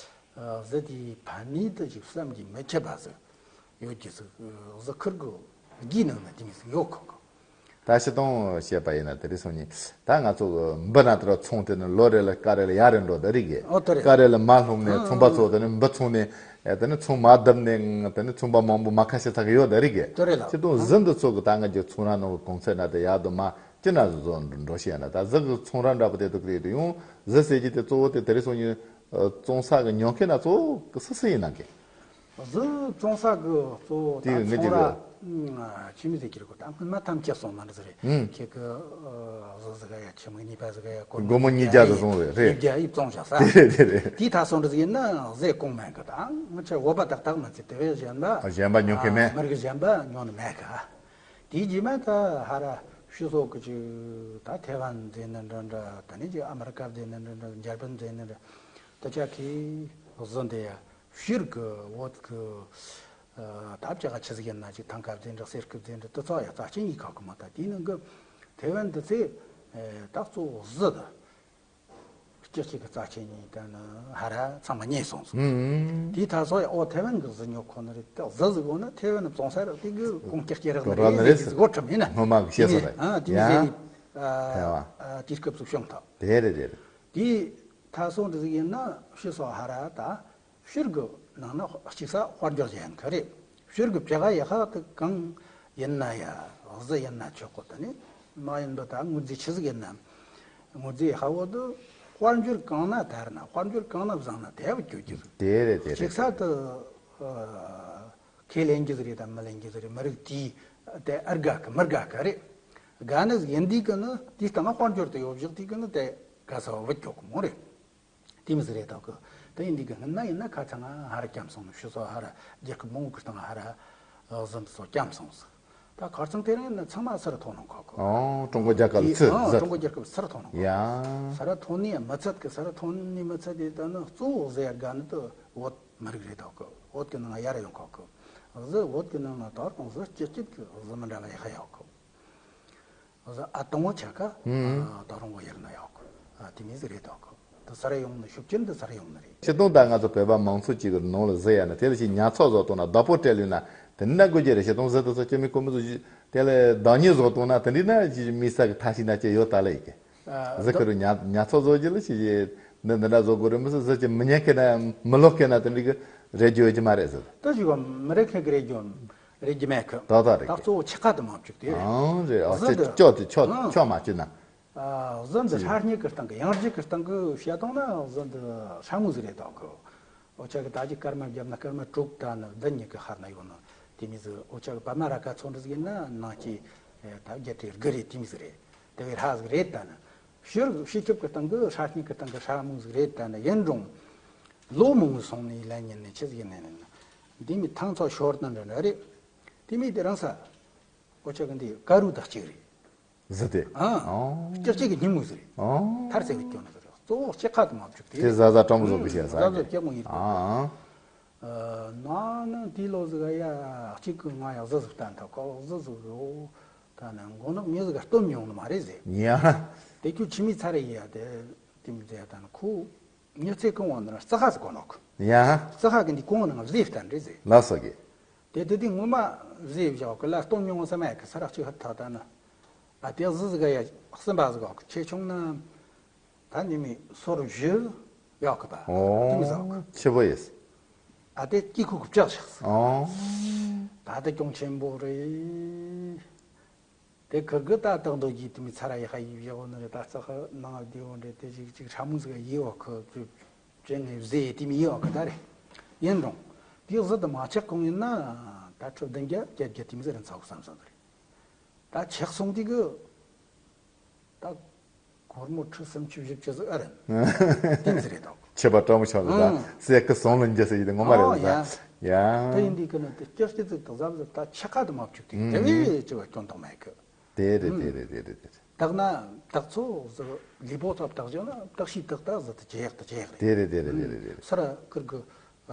གཟི་དེའི་ཕན་ནུས་དེ་ཅིག་བསམ་གྱིས་མི་ཁྱབ་པ་ཟིག་ཡོད་ཀྱི་ཟིག། གཟི་ཁུར་གི་རྒྱུའི་ནང་ན་དེ་མོ་ཟིག་ཡོད་གི། ད་སྤྱིར་བཏང་བཤད་པ་ཡིན་ན་དེ་རིང་སང་ཉིན་ད་ང་ཚོ་འབུ་ན་དེ་ར་ཚོང་དེ་ནི་ལོ་རེ་ལ་ཀ་རེ་ལ་ཡར་རེ་འགྲོ་དེ་རེད་གི། ཨོ་དེ་རེད། ཀ་རེ་ལ་མར་ལྷུང་ནས། ཨང་། ཚོང་པ་ཚོ་དེ་ནི་འབུ་ཚོང་ནས། ཨེ། དེ་ནི་ཚོང་མར་བརྡབས་ནས། དེ་ནི་ཚོང་པ་མང་པོ་མར་ཁ་ཕྱེ་ཚར་གི་ཡོད་དེ་རེད་གི། དེ་རེད་ལ། སྤྱིར་བཏང་གཟི་འདི་ཚོ་གི་ད་ང་ཚོ་ཚོང་ར་ནང་གི་གོང་ཚད་འདྲ་དེ་ཡར་དུ་མར་ཅི་འདྲ་ཟིག་འགྲོ་ཤེས་ཡ་ན། ད་གཟི་གི་ཚོང་ར་འདྲ་པོ་དེ་འདུག་དེ་དུ་ཡང་གཟི་ཟེར་གྱི་དེ་གཙོ་བོ་དེ་དེ་རིང་སང་ཉིན་བཙོང་ས་གི་ཉོ་མཁན་ན་གཙོ་བོ་གི་སུ་སུ་ཡིན་ན་གི། གཟི་བཙོང་ས་གི་གཙོ་བོ་ད་དེ་གི་ངེད་ཚོང་ཀྱི་ར་གི། ཆི་མོ་ཟེར་གྱི་རེད་གོ། ད་སྔོན་མ་ཐམས་ཅད་སོང་མ་འདྲ་ཟིག་རེད། ཨང་། ཁྱེད་ཀྱི་གཟི་ཟིག་ག་ཡ། ཆི་མོ་གཉིས་པ་ཟིག་ག་ཡ། སྒོར་མོ་ཉིས་བརྒྱ་ཟིག་སོང་རེད། རེད། ཉིས་བརྒྱ་ཡིས་བཙོང་བཞག་ས། དེ་རེད་དེ་རེད། དེའི་ཐ་སོང་འདྲ་ཟིག་ཡིན་ན་གཟི་གོང་མེད་གི། ད་ང་ཚོ་བོད་པ་ཏག་ཏག་མ་ཚད་དེ་བས་གཞན་པ། གཞན་པ་ཉོ་མཁན་མེད། མི་རིགས་གཞན་པ་ཉོ་ནི་མེད་གི། དེའི་རྗེས་མ་ད་ཧ་ར་ཕྱི་སོག་གི་ཅིག་ད་ཐེ་ཝན་ཟེར་ནི་འདྲ་འདྲ། ད་ནི་ཅིག་ཨ་མི་རི་ཀ་ཟེར་ནི་འདྲ་འདྲ། འཇར་པན་ཟེར་ནི་འདྲ། ད་ཅག་གི་གཟི་འདི་ཡ་ཕྱིར་གི་བོད་གི། ཨ། ད་ཅག་ག་ཆི་ཟིག་ཡིན་ན་ཅིག་ཐང་ཀ་ཟེར་འདྲ། གསེར་སྐུད་ཟེར་འདྲ། དེ་ཚོ་ཡ་རྩ་ཆེན་ཡིན་ཁག་གི་མ། ད་དེའི་ནང་གི་ཐེ་ཝན་འདི་ཚོས། ཨེ། ད་གཙོ་བོ་གཟི་དང་། ཀྱག་ཀྱག་གི་རྩ་ཆེན་གཉིས་དེ་ནི་ཧ་ར་ཚང་མ་རྙེད་སོང་ཟིག། ཨང་། དེའི་ཐ་སོ་ཡ། ཨོ། ཐེ་ཝན་གི་གཟི་ཉོ་ཁོ་ན་རེད། ད་གཟི་ཟིག་ཡོད་ན་ཐེ་ཝན་བཙོང་ས་རག་དེ་གི་གོང་ཀྱག་ཀྱག་རག་ནི་རེད་ཟེར་གི་གོ་ཁྲིད་ཡིན་ན། སྔོན་མ་གི་བཤད་སོང་རེད། ཨ། དེ་ནི་ཡ། ཟེར་ནི། ཨ། ཐེ་ཝན། ཨ། དུས་སྐབས་སུ་བྱུང་ཐལ། དེ་རེད་དེ་རེད། དེའི་ཐ་སོ་འདྲ་ཟིག་ཡིན་ན་ཕྱི་སོ་ཧ་ར་ད། ཕྱིར་གི་ནང་ན་གཅིག་ས་དཔལ་འབྱོར་ཅན་གི་རེད། ཕྱིར་གི་ཕྱེད་ཀ་ཡག་པ་དེ་གང་ཡིན་ན་ཡ། གཟི་ཡིན་ན་ཆོག་གོ། ད་ནི་མ་ཡིན་པ་ད་དངོས་རྫས་ཆི་ཟིག་ཡིན་ན། དངོས་རྫས་ཡག་པོ་དེ་ དཔལ་འབྱོར་གང་ན་དར་ན། དཔལ་འབྱོར་གང་ན་བཟང་ན་དེ་བ་གྱོད་ཀྱི་རེད། དེ་རེད། དེ་རེད། ཅིག་ས་དུ་ཨ་ཁས་ལེན་གྱི་རེད་དམ་མི་ལེན་གྱི་རེད། མི་རིགས་དེའི་དེ་ཨར་དགའ་གི་མི་དགའ་གི་རེད། དགའ་ནི་ཡིན་དུས་གི་ནི་དེའི་སྟེང་དཔལ་འབྱོར་དུ་ཡོད་བཞག་དུས་གི་ནི་དེ་དགའ་ས་བ་བུད་གྱོད་གི་མོ་རེད། དེ་མི་ཟིག་རེད་དོ་གི། དེ་ཡིན་དུས་གི་སྔོན་ན་ཡིན་ན་ཁ་ཚང་ང་ཧ་ར་སྐྱམ་སོང་ནི་ཕྱི་སོ་ཧ་ར་རྒྱལ་ཁབ་མང་པོ་གི་སྟེང་ཧ་ར་གཟིམ་སོ་སྐྱམ་སོང་ཟིག། ད་ཁར་ཚང་དེ་རིང་ཡིན་ན་ཚང་མ་སར་ཐོན་ནོ་ཁོ་གི། ཨོ། ཀྲུང་གོ་རྒྱལ་ཁབ་ལ་ཚུད་ཨང་ཟེར། ཀྲུང་གོ་རྒྱལ་ཁབ་སར་ཐོན་ནོ་ཡ། སར་ཐོན་ནི་མི་ཚད་གི། སར་ཐོན་ནི་མི་ཚད་དེ་ད་ནི་གཙོ་བོ་ཟེར་དགའ་ནི་དུ་བོད་མི་རིགས་རེད་དོ་གི། བོད་གི་ནང་ཡར་ཡོང་ཁོ་གི། གཟི་བོད་གི་ནང་ད་རུང་གཟི་སྐྱིད་སྐྱིད་གི་གཟི་མི་འདྲ་བ་ཡག་ཡོད་གི། ཨ་དང་བོ་ཆ་ཀ་ཨ་ད་རུང་བོ་ཡར་ན་ཡོད་གི། ཨ་དེ་མི་ཟིག་རེད་དོ་གི། ད་སར་ཡོང་ནི་ཤུགས་ཆེན་དུ་སར་ཡོང་ནི་རེད། སྤྱིར་བཏང་ད་ང་ཚོ་བོད་པ་མང་ཚོགས་ཅིག་གི་ནང་ལ་གཟི་ཡ་ན་དེ་ལ་ཞིག་ཉར་ཚགས་བཟོ་བཏང་ན་བདག་པོ་སྤྲད་ལུས་ན་དེ་འདྲ་དགོས་ཀྱི་རེད། སྤྱིར་བཏང་གཟི་དེ་ཚོ་སྐྱེ་མི་ཀོ་མི་ཚོ་དེ་ལ་བདག་གཉེར་བཟོ་བཏང་ན་དེ་འདྲ་ན་ཅིག་མི་ས་གི་ཐ་ཤི་ན་ཅི་ཡོད་ད་ལ་ཡི་གི། གཟི་ཁུ་རུ་ཉར་ཉར་ཚགས་བཟོ་རྒྱུ་ལ་ཞིག་འདི་འདི་འདྲ་བཟོ་དགོས་རེད། མི་སྲིད་གཟི་ཅིག་མི་ཉན་མཁན་ན་མི་ལོག་མཁན་ན་དེ་འདྲ་གི་རེད་རྒྱུ་ཡོད་ཀྱི་མ་རེད་ཟེར། ད་ཞིག་མི་རེད་མཁན་གི་རེད་རྒྱུ། རེད་ཀྱི་མེད་གི། ཏག་ཏག་རེད་ད་གི། གཙོ་བོ་ཆེ་ཁ་དུ་མ་བཅུག་དེ་རེད། ཨང་རེད། ཨ་གཟི་ཅི་འདི་ཅོག་དེ་ཆོག་ཨང་ཆོག་མ་བཅུག་ན། ཨ་གཟི་འདི་ཅི་ཧྲ་སྙིགས་ཀྱི་སྟེང་གི་ཡང་རྒྱུ་གི་སྟེང་གི་བཤད་སྟངས་ན་གཟི་འདི་ཧྲ་མོ་ཟིག་རེད་དོ་གི། འོ་ཆ་གི་ད་ཅི་སྐར་མ་བརྒྱབ་ན་སྐར་མ་དྲུག་ད་ནི་བདུན་གཉིས་ཀྱི་ཧར་ན་ཡོད་ནི་དེ་མི་ཟིག། འོ་ཆ་གི་པད་མ་ར་ཀ་ཚོ་འདི་ཟིག་ཡིན་ན་ནང་གི་ད་བརྒྱད་དྲུག་དགུ་རེད། དེ་མི་ཟིག་རེད། དེ་བས་ཧྲ་ཟིག་རེད་ད་ནི། ཕྱིར་སྤྱི་ཁྱབ་ཀྱི་སྟེང་གི་ཧྲ་སྙིགས་ཀྱི་སྟེང་གི་ཧྲ་མོ་ཟིག་རེད་ད་ནི། ཡིན་རུང་ལོ་མང་སོང་ནས་ལན་ཉིན་ནས་ཆི་ཟིག་ཡིན་ནས་ནི་འདི་མི་ཐང་ཚོ་ཤོར་ན་འདྲ་འདྲ་རེད། དེ་མི་དེ་རང་ས་འོ་ཆ་གི་འདི་དཀར་རུ་དག་ཅིག་རེད། གཟི་དེ། ཨང་། ཨོ། ལྕགས་ཀྱི་ཉིན་མོ་ཟེར། ཨོ། ཐར་ཟེར་བའི་སྐྱོན་ཟེར། གཙོ་བོ་ལྕགས་ཁ་དུ་མ་བཅུག་དེ། དེ་ཟ་ཟ་སྤྲང་པོ་བཟོ་གི་བཤད་ཟ་ཟ་གི། ལྕགས་མོ་ཡིན། ཨང་། ཨ་ན་ནི་དེའི་ལོ་ཟིག་ཡ་གཅིག་གི་ང་ཡ་གཟི་ཟིག་བསྟན་ཐོག་གོ། གཟི་ཟིག་ཡོ། ད་ནི་མགོ་ནག་མི་ཟིག་ག་སྟོན་མྱོང་ནི་མ་རེད་ཟེར། ཡ། དེ་ཁྱོད་ཁྱིམ་མི་ཚ་རེ་ཡ་དེ་དེ་མི་ཟེར། ད་ནི་ཁོ་མྱི་ཚེ་གང་བ་ནི་རྩི་ཁ་ཟིག་གོ་ནོག། ཡ། རྩི་ཁ་གི་འདི་གོང་ནང་བཟེ་བསྟན་རེད་ཟེར། ལ་སོ་གི། དེ་དེ་དུས་ངོ་མ་བཟེ་བཞག་གི་ལ་སྟོང་མྱོང་ས་མེད་གི། ས་རག་ཅིག་ཧ་ཐག་ད་ན། ཨ་དེ་གཟི་ཟིག་ཡ་གསུམ་པ་ཟིག་གི་ཆེ་ཆུང་ན། ད་ཉི་མའི་སོར་བཞི་ཡག་གི་པ། དེ་མི་ཟག་གི། ཆེ་བོ་ཡིས། ཨ་དེ་སྐྱིད་ཁུག་གི་བཅག་བཞག་ཟིག། ཨོ། ད་དེ་གྱོང་ཆེན་པོ་རེད། དེ་ཁུར་གི་ད་སྟག་འདོད་ཀྱི་དེ་མི་ཚ་ར་ཡི་ཧ་ཡི་བཞག་ནི་རེད། ད་རྩི་ཁ་ནང་བདེ་བོ་འདྲེ་དེ་ཅིག་ཅིག་ཧྲ་མོ་ཟིག་ཡི་བ་ཁུ་ཅུ་ཅན་ངའི་བཟེ་ཡི་དེ་མི་ཡི་བ་ཁུ་ད་རེད། ཡིན་རུང་དེ་གཟི་དུ་མ་ཆག་གོང་ཡིན་ན་ད་ཁྲི་བདུན་བརྒྱ་བརྒྱད་བརྒྱ་དེ་མི་ཟིག་རིན་ཚ་བོ་བསམ་བསམ་ཟིག་རེད། ད་ཆག་སོང་དེ་གི་ད་སྒོར་མོ་ཁྲི་སུམ་ཅུ་བཞི་བཅུ་ཟིག་ཨ་རིན་དེ་མི་ཟིག་རེད་དོ། ཆེ་བ་སྤྲང་མོ་ཆག་ཟིག་ད་ཨང་། སེ་ཀི་སོང་ལ་འཇལ་ཟེར་ཡི་དེ་ངོ་མ་རེད་ཨོ་ཟ། ཡ། ཡ། ད་ཡིན་དེ་གི་ནི་དེ་སྐྱར་སྐྱེ་ཟིག་དུ་ཟབ་ཟིག་ད་ཆག་ཁ་དུ་མ་བཅུག་དེ་ཨང་། དེ་བས་ཅི་བ་སྐྱོན་དང་མེད་གི། དེ་རེད་དེ་རེད་དེ་རེད་དེ་རེད། དག་ན་དག་ཚོ་ཟིག་ལི་པོ་ཚོ་དག་བྱུང་ན་དག་ཤི་དག་ད་ཟིག་ད་ཇེ་ཡག་ད་ཇེ་ཡག་རེད། དེ་རེད་དེ་རེད་དེ་རེད་དེ་རེད། སར་ཁུར་གི་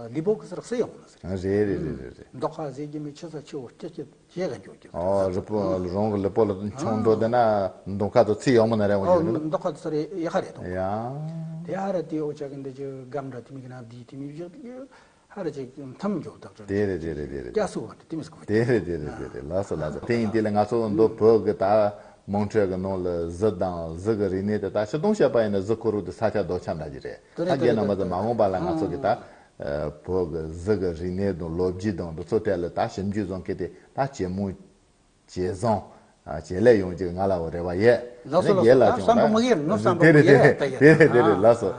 ལི་པོ་གི་སར་སེ་ཡོང་ནི་ཟིག་རེད། རེད་རེད་རེད་རེད་རེད། མདོག་ཁ་ཟེ་གི་མི་ཆི་ས་ཆི་བོ་སྐྱེ་སྐྱེ་ཇེ་ཡག་འགྱོ་རྒྱུ་ཨོ་རི་པོ་རོང་གི་ལི་པོ་ལ་ཆུང་འགྲོ་དེ་ན་མདོག་ཁ་དུ་ཚི་ཡོང་མི་ན་རེ་འོང་ཨོ་རྒྱུ་ནི། མདོག་ཁ་དུ་སར་ཡག་རེད་དོ། ཡ། དེ་ཧ་ར་དེ་འོ་ཅག་གི་འདི་ཅི་སྒམ་འདྲ་དེ་མི་གི་ན་བསྡུས་དེ་མི་བཞག་དེ་གི། ཧ་ར་ཅིག་མཐུན་འཇོག་དག་དེ་རེད་དེ་རེད་དེ་རེད། སྐྱ་སུ་བ་དེ་མི་སྐོ་དེ་རེད་དེ་རེད་དེ་རེད། ལགས་སོ་ལགས་སོ། དེ་ཡིན་དེ་ལ་ང་ཚོ་མདོ་བོད་གི་ད་དམངས་ཁྲོད་གི་ནང་ལ་གཟི་དང་གཟི་གི་རིག་གནས་དེ་ད་ཕྱི་སྟོང་བཤད་པ་ཡིན་ན་གཟི་ཁོ་རུ་དེ་ས་ཆ་རྡོ་ཆ་འདྲ་ཅིག་རེད། དེ་རེད་ད་རྒྱལ་ནང་མ་ཟི་མ་འོངས་པ་ལ་ང་ཚོ་གི་ད་བོད་གི་གཟི་གི་རིག་གནས་དང་ལོ་རྒྱུས་དང་འདི་ཚོ་ཐད་ལ་ད་ཞིབ་འཇུག་བཟོ་མཁན་དེ་ད་ཇེ་མང་ཇེ་བཟང་ཇེ་ལེགས་ཡོང་རྒྱུ་ང་ལ་འོ་རེ་བ་ཡོད། ལགས་སོ་ལགས་སོ། ད་བསམ་པ་མི་ཡེར་ནོ་བསམ་པ་མི་ཡེར་ད་ཡ་དེ་རེད་དེ་རེད་ལགས་སོ།